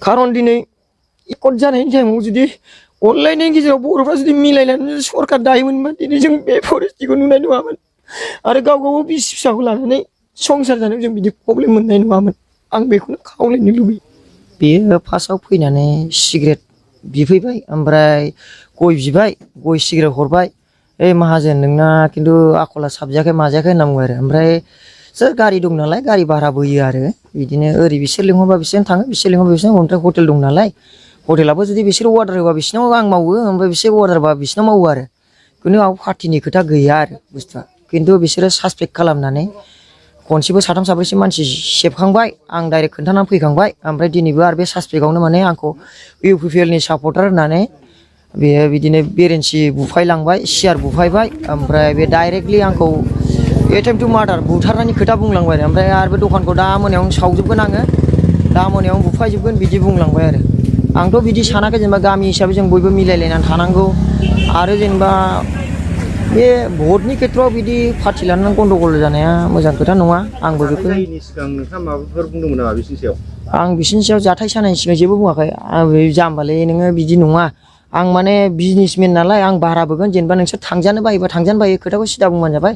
खारन दिनै एकट जानायनि टाइमाव जुदि अनलायनायनि गेजेराव बर'फ्रा जुदि मिलायनानै सरकार दायोमोनबा दिनै जों बे परिस्थितिखौ नुनाय नङामोन आरो गाव गाव बिसि फिसाखौ लानानै संसार जानायाव जों बिदि प्रब्लेम मोननाय नङामोन आं बेखौनो खावलायनो लुबैयो। बेयो फार्स्टआव फैनानै सिगारेट बिफैबाय ओमफ्राय गय बिबाय गय सिगारेट हरबाय ओइ माहाजोन नोंना खिन्थु आखला साबजायाखै माजायाखै होनना बुङो आरो ओमफ्राय सोर गारि दं नालाय गारि भारा बोयो आरो बिदिनो ओरै बिसोर लिंहरबा बिसोरनो थाङो बिसोर लिंहरबा बिसोरनो ओमफ्राय हटेल दं नालाय हटेलाबो जुदि बिसोर अर्डार होबा बिसिनाव आं मावो ओमफ्राय बिसोर अर्डार होबा बिसिनाव मावो आरो खिन्थु आव पार्टिनि खोथा गैया आरो बुस्थुआ खिन्थु बिसोरो सासपेक्ट खालामनानै खनसेबो साथाम साब्रैसो मानसि सेबखांबाय आं डाइरेक्ट खोन्थानानै फैखांबाय ओमफ्राय दिनैबो आरो बे सासपेक्टआवनो माने आंखौ इउपिपिएलनि सापर्टार होननानै बेयो बिदिनो बेरेन्सि बुफायलांबाय सियार बुफायबाय ओमफ्राय बे डाइरेक्टलि आंखौ एटेम्प टु मार्डार बुथारनायनि खोथा बुंलांबाय आरो ओमफ्राय आरो बे दखानखौ दा मोनायावनो सावजोबगोन आङो दा मोनायावनो बुफायजोबगोन बिदि बुंलांबाय आरो आंथ' बिदि सानाखै जेनेबा गामि हिसाबै जों बयबो मिलायलायनानै थानांगौ आरो जेनेबा बे भटनि खेथ्रआव बिदि पार्टि लानानै गन्डगल जानाया मोजां खोथा नङा आंबो बेखौ नोंथाङा माबाफोर बुंदोंमोन नामा बिसिनि सायाव आं बिसिनि सायाव जाथाय सानायनि सिगां जेबो बुङाखै आं जाम्बालै नोङो बिदि नङा आं माने बिजनेसमेन नालाय आं भारा बोगोन जेनेबा नोंसोर थांजानो बायोबा थांजानो बायो खोथाखौ सिदा बुंबानो जाबाय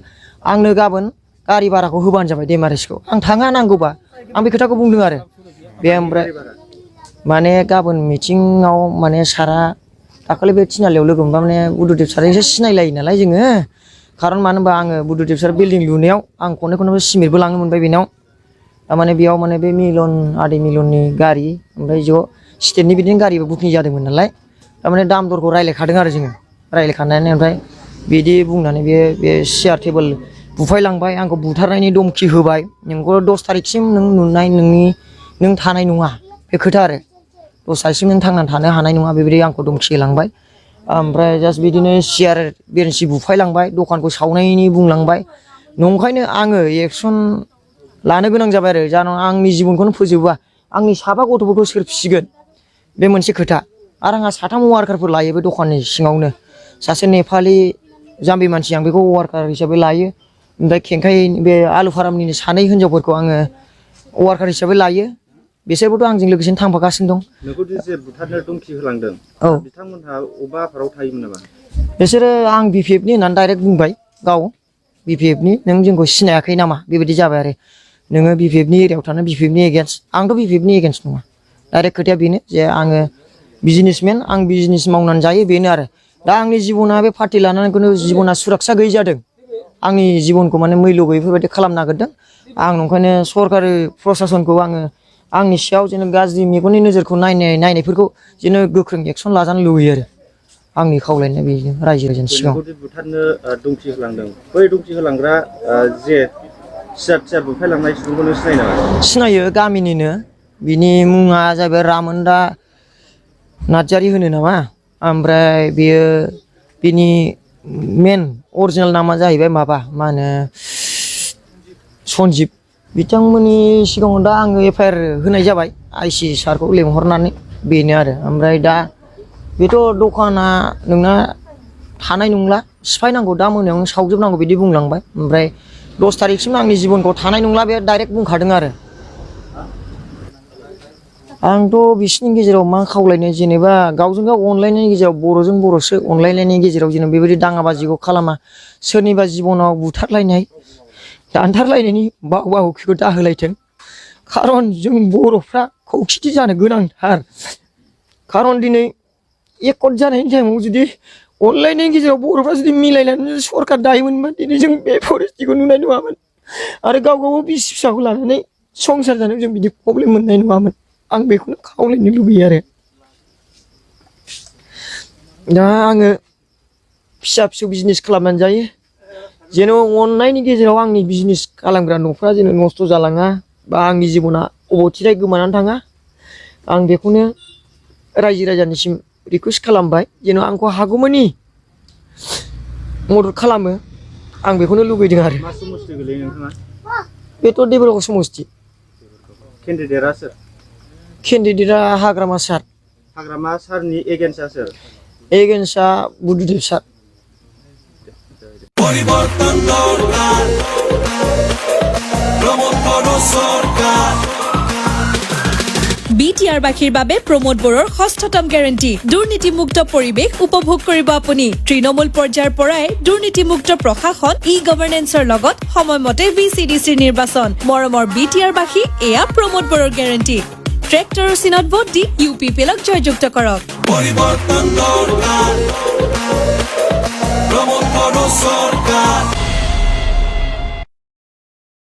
आंनो गाबोन गारि भाराखौ होबानो जाबाय देमारेसखौ आं थाङा नांगौबा आं बे खोथाखौ बुंदों आरो बे ओमफ्राय माने गाबोन मिटिंआव माने सारा दाखालि बे थिनालियाव लोगो मोनबा माने बुद्धदेब सारजोंसो सिनायलायो नालाय जोङो खारन मानो होनबा आङो बुद्धदेब सार बिल्डिं लुनायाव आं खननै खनथामसो सिमेन्टबो लांनो मोनबाय बेनाव थारमाने बेयाव माने बे मिलन आदै मिलननि गारि ओमफ्राय ज' स्टेटनि बिदिनो गारिबो बुकिं जादोंमोन नालाय थारमाने दाम दरखौ रायज्लायखादों आरो जोङो रायज्लायखानानै ओमफ्राय बिदि बुंनानै बे सियार टेबोल बुफायलांबाय आंखौ बुथारनायनि धमखि होबाय नोंखौ 10 थारिखसिम नों नुनाय नों थानाय नङा बे खोथा आरो 10 थारिखसिम नों थांनानै थानो हानाय नङा बेबायदि आंखौ धमखि होलांबाय ओमफ्राय जास्ट बिदिनो सियार बेरेन्सि बुफायलांबाय दखानखौ सावनायनि बुंलांबाय नंखायनो आङो एक्सन लानो गोनां जाबाय आरो जानो आंनि जिबनखौनो फोजोबा आंनि साबा गथ'फोरखौ सोर फिसिगोन बे मोनसे खोथा आरो आंहा 3 वार्कारफोर लायो बे दखाननि सिङावनो सासे नेपालि जाम्बि मानसि आं बेखौ वार्कार हिसाबै लायो ओमफ्राय खेंखाय बे आलु फारामनिनो 2 हिनजावफोरखौ आङो वार्कार हिसाबै लायो बिसोरबोथ' आंजों लोगोसेनो थांफागासिनो दं नोंखौ जे बुथारनो धमखि होलांदों औ बिथांमोनहा अबा आफादाव थायोमोन नामा बिसोरो आं बिपिएफनि होननानै डाइरेक्ट बुंबाय गाव बिपिएफनि नों जोंखौ सिनायाखै नामा बेबायदि जाबाय आरो नोङो बिपिएफनि एरियायाव थानो बिपिएफनि एगेन्स्ट आंथ' बिपिएफनि एगेन्स्ट नङा डाइरेक्ट खोथाया बेनो जे आङो बिजनेसमेन आं बिजनेस मावनानै जायो बेनो आरो दा आंनि जिबना बे पार्टि लानानै खुनु जिबना सुरक्षा गैयै जादों आंनि जिबनखौ माने मैल्य गैयै बेफोरबायदि खालामनो नागिरदों आं नंखायनो सरकारि प्रसासनखौ आङो आंनि सायाव जेन गाज्रि मेगननि नोजोरखौ नायनायफोरखौ जेन गोख्रों एक्सन लाजानो लुबैयो आरो आंनि खावलायनाया बेनो रायजो राजानि सिगाङाव बुथारनो धमखि होलांदों बै धमखि होलांग्रा जे सियार बुफायलांनाय सुबुंखौनो सिनायो नामा सिनायो गामिनिनो बिनि मुङा जाहैबाय रामोनदा नार्जारि होनो नामा ओमफ्राय बियो बिनि मेन अरिजिनेल नामा जाहैबाय माबा मा होनो सन्जिब बिथांमोननि सिगाङाव दा आङो एफआइआर होनाय जाबाय आइसि सारखौ लेंहरनानै बेनो आरो ओमफ्राय दा बेथ' दखाना नोंना थानाय नंला सिफायनांगौ दा मोनायावनो सावजोबनांगौ बिदि बुंलांबाय ओमफ्राय 10 थारिखसिम आंनि जिबनखौ थानाय नंला बे डाइरेक्ट बुंखादों आरो आंथ' बिसिनि गेजेराव मा खावलायनो जेनेबा गावजों गाव अनलायनायनि गेजेराव बर'जों बर'सो अनलायनायनि गेजेराव जेनेबा बेबायदि दाङाबाजिखौ खालामा सोरनिबा जिबनाव बुथारलायनाय दानथारलायनायनि बाहुखिखौ दाहोलायथों खारन जों बर'फ्रा खौसेथि जानो गोनांथार खारन दिनै एकट जानायनि टाइमाव जुदि अनलायनायनि गेजेराव बर'फ्रा जुदि मिलायनानै सरकार दायोमोनबा दिनै जों बे परिस्थितिखौ नुनाय नङामोन आरो गाव गाव बिसि फिसाखौ लानानै संसार जानायाव जों बिदि प्रब्लेम मोननाय नङामोन आं बेखौनो खावलायनो लुबैयो आरो दा आङो फिसा फिसौ बिजनेस खालामनानै जायो जेन' अननायनि गेजेराव आंनि बिजनेस खालामग्रा न'फ्रा जेन' नस्थ' जालाङा बा आंनि जिबना अबथिराय गोमानानै थाङा आं बेखौनो रायजो राजानिसिम रिकुवेस्ट खालामबाय जेन' आंखौ हागौमानि मदद खालामो आं बेखौनो लुबैदों आरो मा समस्ति गोलैयो नोंथाङा बेथ' देबरगाव समस्ति केन्डिडेटआ सोर केन्डिडेटआ हाग्रामा सारनि एगेन्स्टआ सोर एगेन्स्टआ बुद्धदेब सार পরিবর্তন দরকার প্রমোদ সরকার BTR বাখীৰ বাবে প্ৰমোদ বৰৰ ষষ্ঠতম গ্যাৰান্টি দুৰ্নীতিমুক্ত পৰিৱেশ উপভোগ কৰিব আপুনি তৃণমূল পৰ্যায়ৰ পৰাই দুৰ্নীতিমুক্ত প্ৰশাসন ই-গভৰ্নেন্সৰ লগত সময়মতে VCDCৰ নিৰ্বাচন মৰমৰ BTR বাখী এয়া প্ৰমোদ বৰৰ গ্যাৰান্টি ট্ৰেক্টৰৰ চিনত ভোট দি UPPLক জয়যুক্ত কৰক পরিবর্তন দরকার প্রমোদ বড় সরকার